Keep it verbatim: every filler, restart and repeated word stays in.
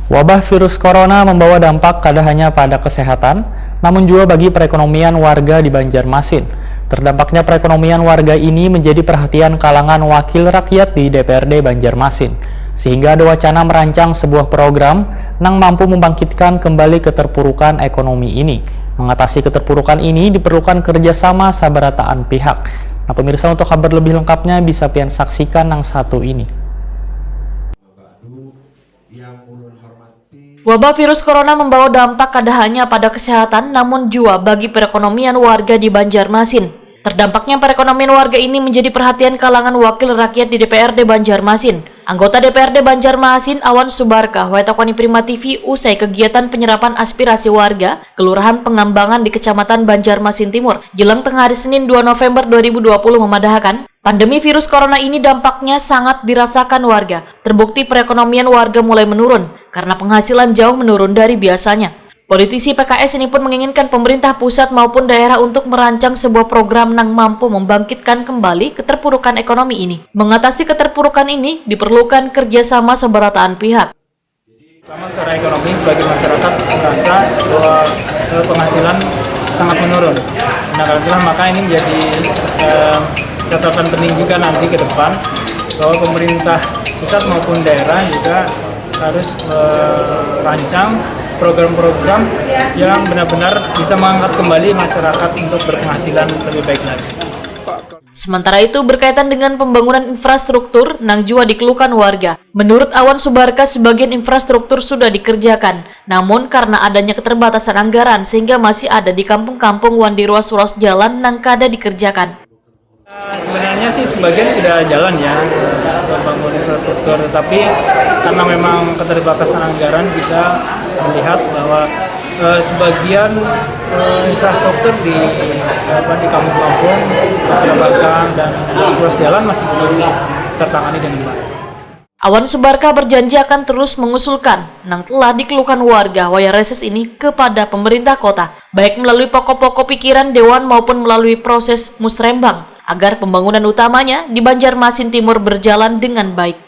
Wabah virus corona membawa dampak kada hanya pada kesehatan, namun juga bagi perekonomian warga di Banjarmasin. Terdampaknya perekonomian warga ini menjadi perhatian kalangan wakil rakyat di D P R D Banjarmasin, sehingga ada wacana merancang sebuah program nang mampu membangkitkan kembali keterpurukan ekonomi ini. Mengatasi keterpurukan ini diperlukan kerjasama sabarataan pihak. Nah, pemirsa, untuk kabar lebih lengkapnya bisa pian saksikan nang satu ini. Wabah virus corona membawa dampak kada hanya pada kesehatan, namun jua bagi perekonomian warga di Banjarmasin. Terdampaknya perekonomian warga ini menjadi perhatian kalangan wakil rakyat di D P R D Banjarmasin. Anggota D P R D Banjarmasin, Awan Subarka, wayatakoni Prima T V usai kegiatan penyerapan aspirasi warga Kelurahan Pengambangan di Kecamatan Banjarmasin Timur, jelang tengah hari Senin dua November dua ribu dua puluh memadahakan, pandemi virus corona ini dampaknya sangat dirasakan warga. Terbukti perekonomian warga mulai menurun karena penghasilan jauh menurun dari biasanya. Politisi P K S ini pun menginginkan pemerintah pusat maupun daerah untuk merancang sebuah program nang mampu membangkitkan kembali keterpurukan ekonomi ini. Mengatasi keterpurukan ini diperlukan kerjasama seberataan pihak. Pertama, secara ekonomi sebagai masyarakat merasa bahwa eh, penghasilan sangat menurun. Nah, karena itulah maka ini menjadi eh, catatan penting juga nanti ke depan bahwa pemerintah pusat maupun daerah juga harus merancang program-program yang benar-benar bisa mengangkat kembali masyarakat untuk berpenghasilan lebih baik lagi. Sementara itu, berkaitan dengan pembangunan infrastruktur nang jua dikeluhkan warga, menurut Awan Subarka sebagian infrastruktur sudah dikerjakan, namun karena adanya keterbatasan anggaran sehingga masih ada di kampung-kampung wan di ruas-ruas jalan nang kada dikerjakan. Sebenarnya sih sebagian sudah jalan ya membangun infrastruktur, tapi karena memang keterbatasan anggaran kita melihat bahwa eh, sebagian eh, infrastruktur di apa di kampung-kampung, perbatasan dan ruas jalan masih belum tertangani dengan baik. Awan Subarka berjanji akan terus mengusulkan nang telah dikeluhkan warga wayah reses ini kepada pemerintah kota, baik melalui pokok-pokok pikiran dewan maupun melalui proses musrembang, agar pembangunan utamanya di Banjarmasin Timur berjalan dengan baik.